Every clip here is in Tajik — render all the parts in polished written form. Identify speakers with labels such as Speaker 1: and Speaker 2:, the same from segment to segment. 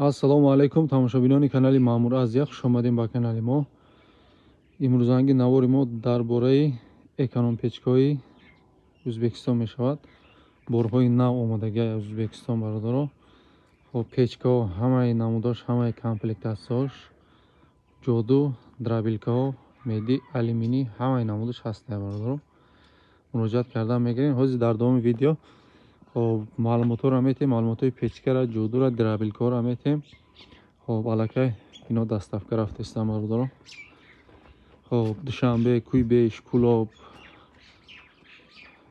Speaker 1: Ассалому алайкум, тамошобинони канали Маъмур Азия, хуш омадем ба канали мо. Имрӯзанги навори мо дар бораи эконом печкаҳои Ӯзбекистон мешавад. Борҳои нав омодагӣ аз Ӯзбекистон, бародаро. Хоб, печкаҳо ҳамаи намудош, ҳамаи комплектатсияш, ҷоду, дробилкаҳо, меди, алюминий, ҳамаи намудош ҳастанд, бародаро. Муроҷиат кардан мегирем. Ҳозир дар давоми видео хоб маълумотҳоро метем, маълумотҳои печкара, ҷодура, дробилкаҳоро метем. Хоб, аллакай ино доставка рафтаистанд, бародаро. Хоб, Душанбе, Куйбеш, Кӯлоб,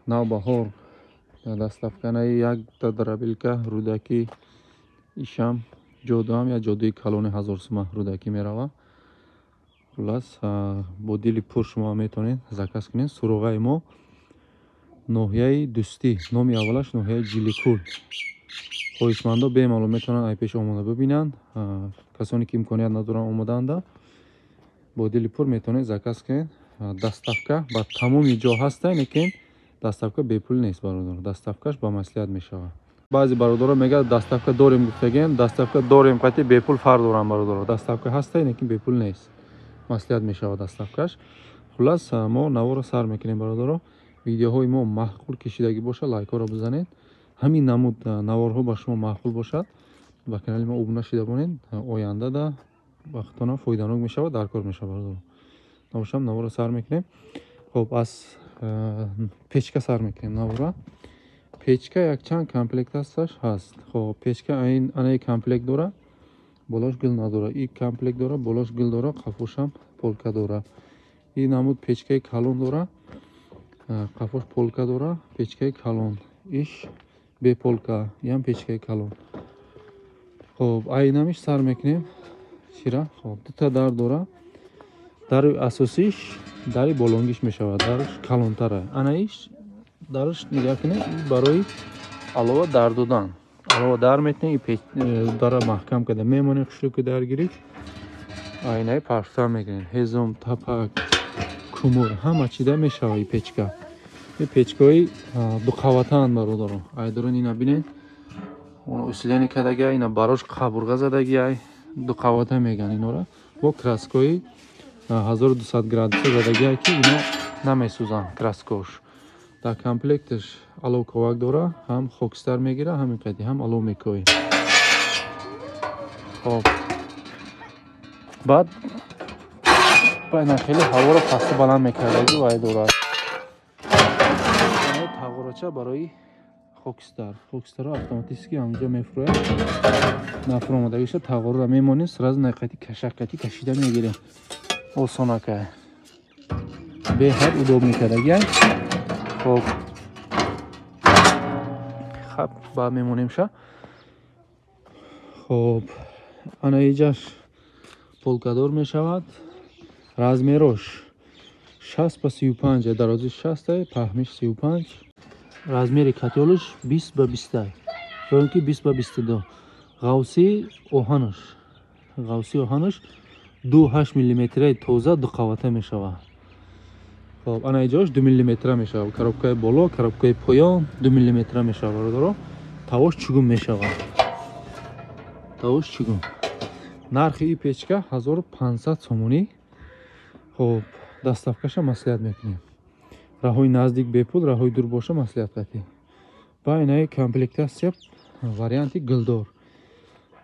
Speaker 1: Навбаҳор доставканаи якта дробилка, Рӯдакӣ, ишам ҷодуам, як ҷодуи калони 1000 сума Рӯдакӣ мерава. Хуллас, бо дили пур шумо метавонед заказ кунед. Суроғаи мо ноҳияи Дӯстӣ, номи аввалаш ноҳияи Ҷиликул. Хоҳишмандо бемалол метавонанд ай пеш омода бибинанд. Касоне ки имконият надоранд омодаанда, бо дили пур метавонед заказ кунед. Доставка ба тамоми ҷо ҳаста, лекин доставка бепул нест, бародар. Доставкаш ба маслиҳат мешавад. Баъзе бародаро мегӯяд, доставка дорем гуфтагем, доставка дорем қати бепул фарқ дорам, бародаро. Доставка ҳаста, лекин бепул нест, маслиҳат мешавад доставкаш. Хуллас, мо наворо сар мекунем, бародаро. Видеоҳои мо маъқул кишидагӣ бошад, лайкҳоро бизанед. Ҳамин намуд наворҳо ба шумо маъқул бошад, ба канали мо обуна шида монед. Оянда да вақтона фоиданок мешавад, даркор мешавад, бародаро. Набошам, наворо сар мекунем. Хоб, аз печка сар мекунем навора. Печка якчанд комплектатсияш ҳаст. Хоб, печка анаи комплект дора, болош гул надора. И комплект дора, болош гул дора, қафошам полка дора. И намуд печкаи калон дора, қафош полка дора, печкаи калон. Иш беполка, иам печкаи калон. Хоб, айнамиш сар мекунем. Чира? Хоб, дута дар дора. Дари асосиш дари болонгиш мешавад, дарш калонтара. Анаиш дарш нигоҳ кунед, барои алова дар додан. Алова дар метунед, дара маҳкам карда мемонед, хушрӯ ки дар гирифт. Айнаи парфта мекунед. Ҳезум, тапак, кумур, ҳама чида мешавад и печка. И печкаҳои дуқаватаанд, бародаро. Айдорон ина бинед. Усиление кардагиай, ина барош қабурға задагиай, дуқавата меган инора. Бо краскои 1200 градуса задагиай, ки ино намесӯзанд краскош. Дар комплекташ алов ковак дора, ҳам хокистар мегира, ҳамин қади ҳам алов мекоӣ. Хоб, баъд байна хеле ҳаворо пасту баланд мекардаги вай дорад. Тағорача барои хокистар. Хокистарро автоматически ҳамҷо мефурӯяд. Нафуромадагиша тағораро мемонем, сразу найқати кашакати кашида мегирем. Осонакай. Беҳад удобный кардагиай. Хоб, хаб, баъд мемонемша. Хоб, ана иҷаш полкадор мешавад. Размерош 60 ба 35, дарозиш 60, паҳмиш 35. Размери котёлш 20 ба 20, ё ин ки 20 ба 22. Ғавси оҳанаш, ғавси оҳанаш 2,8 миллиметраи тоза, дуқавата мешавад. Хоб, ана иҷош 2 миллиметра мешавад. Коробкаи боло, коробкаи поён 2 миллиметра мешавад, бародаро. Тавош чугун мешавад. Тавош чугун. Нархи и печка 1500 сомонӣ. Хоб, доставкаша маслиҳат мекунем. Раҳои наздик бепул, раҳои дур боша маслиҳат қатӣ. Ба инаи комплектатсия варианти гулдор.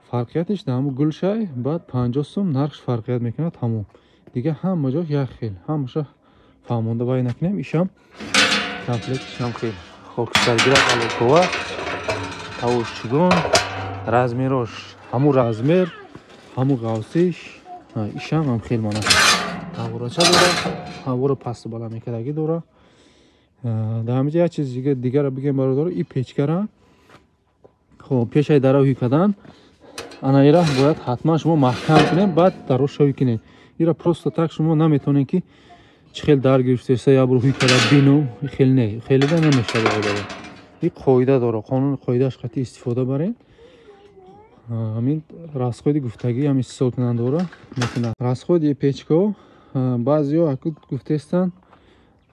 Speaker 1: Фарқиятиш дар ҳамун гулшай, баъд 50 сум нархш фарқият мекунад, тамом. Дига ҳама ҷо як хел, ҳамаша фаҳмонда вай накунем. Ишам комплектишам хел. Хокистаргирак, аловкова, тавош чугун, размерош ҳамун размер, ҳамун ғавсиш, ишам ҳам хел мана. Тағорача дора, ҳаворо пасту баланд мекардагӣ дора. Дар ҳаминҷа як чиз дигарро бигем, бародаро, и печкара хоб пешаи дара ҳуй кардан, ана ира бояд ҳатман шумо маҳкам кунед, баъд даро шавӣ кунед. Ира просто так шумо наметавонед, ки чӣ хел дар гирифтеса, як бор ҳуй карда бинум, хел не, хелида намешавад, бародаро. И қоида дора, қонуни қоидааш қатъи истифода баред. Ҳамин расходи гуфтагӣ ҳам истеҳсолкунандаҳоро мекунад. Расходи печкаҳо баъзеҳо аку гуфтаистанд,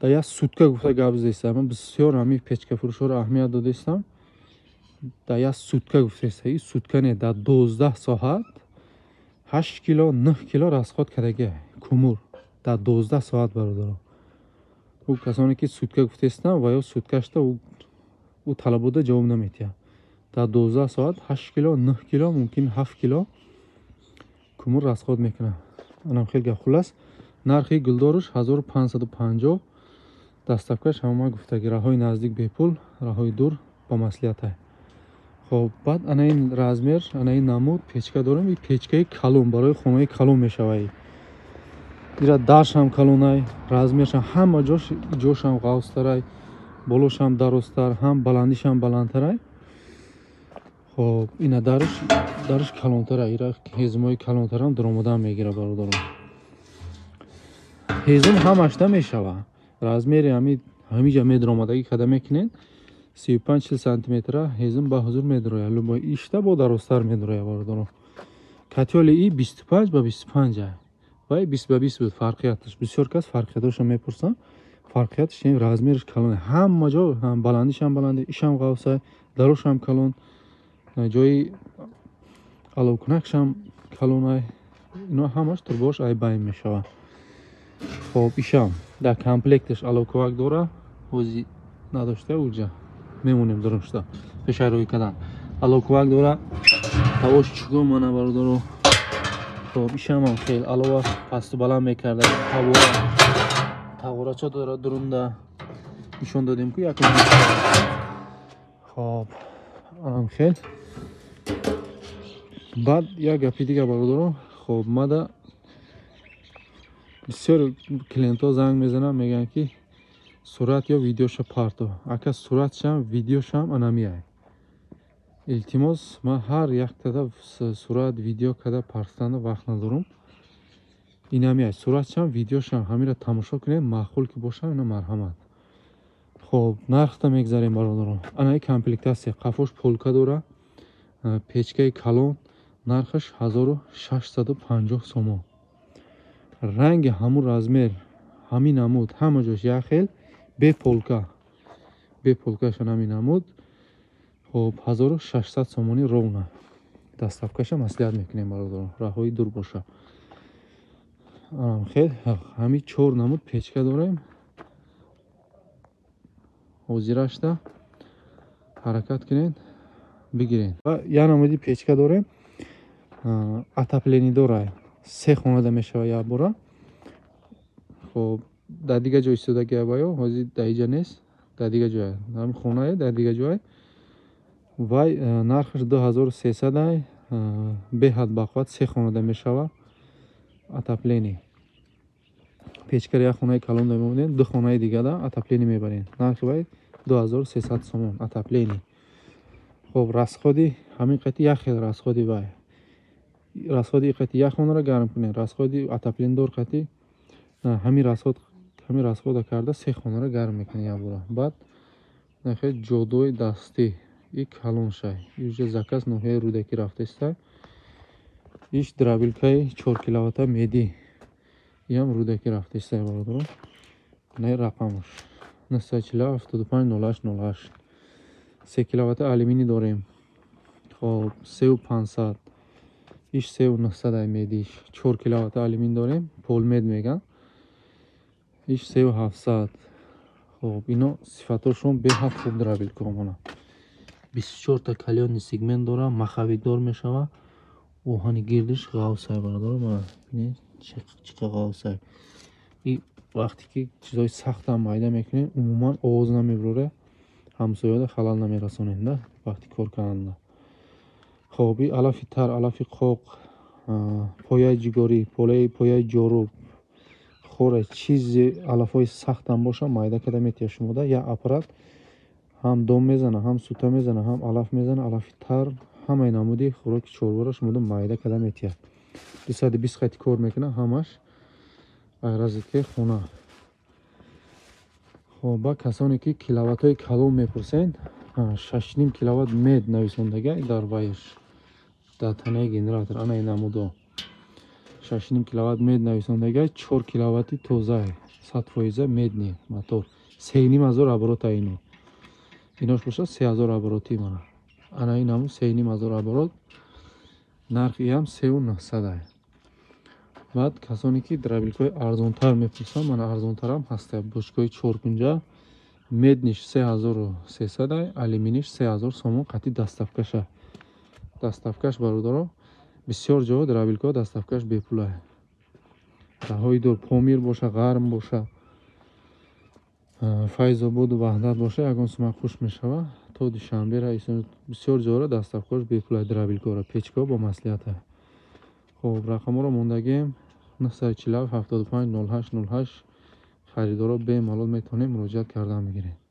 Speaker 1: дар як сутка гуфта гап задистам. Ман бисёр ҳамин печкафурӯшҳоро аҳамият додаистам. Дар як сутка гуфтеста, и сутка не, дар 12 соат 8 кило, 9 кило расход кардагиай кумур дар 12 соат, бародаро. Ӯ касоне ки сутка гуфтестам ва ё суткашта ӯ талабота ҷавоб наметиҳад. Дар 12 соат 8 кило, 9 кило, мумкин 7 кило кумур расход мекунад. Анам хел гап. Хуллас, нархи гулдоруш 1550, доставкаш ҳама гуфтаги, раҳои наздик бепул, раҳои дур ба маслиҳатай. Хоб, баъд ана ин размер, ана ин намуд печка дорем. И печкаи калон барои хонаи калон мешавад. Ира даршам калонай, размершам ҳама ҷош, ҷошам ғавстарай, болошам дарозтар, ҳам баландишам баландтарай. Хоб, ина дарш калонтара, ира ҳезумои калонтарам даромадан мегира, бародарон. Ҳезум ҳамашда мешава. Размери ҳамиҷа медаромадагӣ када мекунед, 35-40 сантиметра ҳезум ба ҳузур медарояд. Любой ишта бо дарозтар медарояд, бародарон. Котёли и 25 ба 25 ай. Вай 20 ба 20 буд фарқияташ. Бисёр кас фарқияташро мепурсанд. Фарқияташ ин размериш калон. Ҳама ҷо ҳам баландишам баланди, ишам ғавсай, дарошам калон, ҷои аловкунакшам калонай. Ино ҳамаш турбош ай байн мешавад. Хоб, ишам дар комплекташ аловкувак дора, ҳози надошта, уҷа мемонем дурушта пешай рӯй кардан. Аловкувак дора, ҳавош чугон мана, бародаро. Хоб, ишамам хел алова пасту баланд мекарда, тавора тағорачо дора дурунда, нишон додем ку якум. Хоб, анам хел. Баъд як гапи дига, бародаро. Хоб, мада бисёр клиентҳо занг мезананд, мегӯянд ки сурат ё видеоша парто. Ака, суратшам, видеошам анамиай. Илтимос, ман ҳар яктада сурат, видео када партана вақт надорум. Инамиай суратшам, видеошам, ҳамира тамошо кунед, маъқул ки бошам, ина марҳамат. Хоб, нархта мегзарем, бародарон. Анаи комплектация, қафош полка дора, печкаи калон, нархаш 1650 сомон. Ранги ҳамун размер, ҳамин намуд, ҳама ҷош як хел, бе полка, бе полкашон ҳамин намуд. Хоб, 1600 сомонӣ ровно. Доставкаша маслиҳат мекунем, бародарон, раҳои дур боша. Хел ҳами чор намуд печка дорем. Ҳозирашта ҳаракат кунед, бигиред. Як намуди печка дорем, отопление дорай, се хонада мешава якбора. Хоб, дар дигар ҷой истодаги аваё, ҳозир дар иҷа нест, дар дигар ҷоя, ҳамин хонае, дар дигар ҷой. Вай нархаш 2300 ай, беҳад бақувват, се хонада мешава, отопление. Печкаро як хонаи калон мемонед, ду хонаи дигада отопление мебаред. Нархи вай 2300 сомон, отопление. Хоб, расходи ҳамин қати як хел расходи вай. Расходи қати як хонаро гарм кунед, расходи отоплениедор қати ҳамин расход, ҳамин расхода карда се хонаро гарм мекунед якбора. Баъд нахе ҷодои дастӣ и калон шай. Иҷа заказ ноҳияи Рӯдакӣ рафтаистай. Иш дробилкаи 4 киловатта меди. Иам Рӯдакӣ рафтаистай, бародарон. Не рақамаш 947 75 08 08. 3 киловатта алюминий дорем. Хоб, 3500. Иш 3900 ай медиш. 4 киловатта алюминий дорем, полмед меган. Иш 3700. Хоб, ино сифатошон беҳад хуб дробилка омона. 24 та калённый сегмент дора, маховикдор мешава. Оҳани гирдиш ғавсай, бародаро, мана бинед чӣ ғавсай. И вақте ки чизои сахтам майда мекунем, умуман овоз намебурора, ҳамсояда халал намерасонем да вақти кор кардан. Хоб, и алафи тар, алафи қоқ, пояи ҷигорӣ, пояи ҷоруб, хора, чизи алафҳои сахтам боша, майда карда метиҳад шумода. Як аппарат ҳам дом мезана, ҳам сута мезана, ҳам алаф мезана, алафи тар, ҳамаи намуди хӯроки чорвора шумода майда карда метиҳад. 220 хати кор мекунад, ҳамаш айразитки хона. Хоб, ба касоне ки киловаттҳои калон мепурсед, 6,5 киловатт мед нависондага дар вайш, дар танаи генератор, ана ин намудо. 6,5 киловатт мед нависондага, 4 киловатти тоза, 100% медный мотор. 3,5 ҳазор оборота ино. Инош бошад 3000 обороти мана. Ана ин ҳамун 3500 оборот, нархи ҳам 3900. Баъд касоне ки дробилкаҳои арзонтар мепурсанд, мана арзонтарам ҳаста. Бочкаҳои чоркунҷа, медниш 3300, алюминиш 3000 сомон қати доставкаша. Доставкаш, бародаро, бисёр ҷоҳо дробилкаҳо доставкаш бепула. Раҳои дур, Помир боша, Ғарм боша, Файзободу Ваҳдат боша, ягон сума хуш мешава. То Душанбера бисёр ҷоҳоро доставкааш бепула, дробилкаҳоро, печкаҳо бо маслиҳата. Хоб, рақамҳоро мондагем: 947 75 08 08. Харидоро бемалол метавонем муроҷиат кардан бигиред.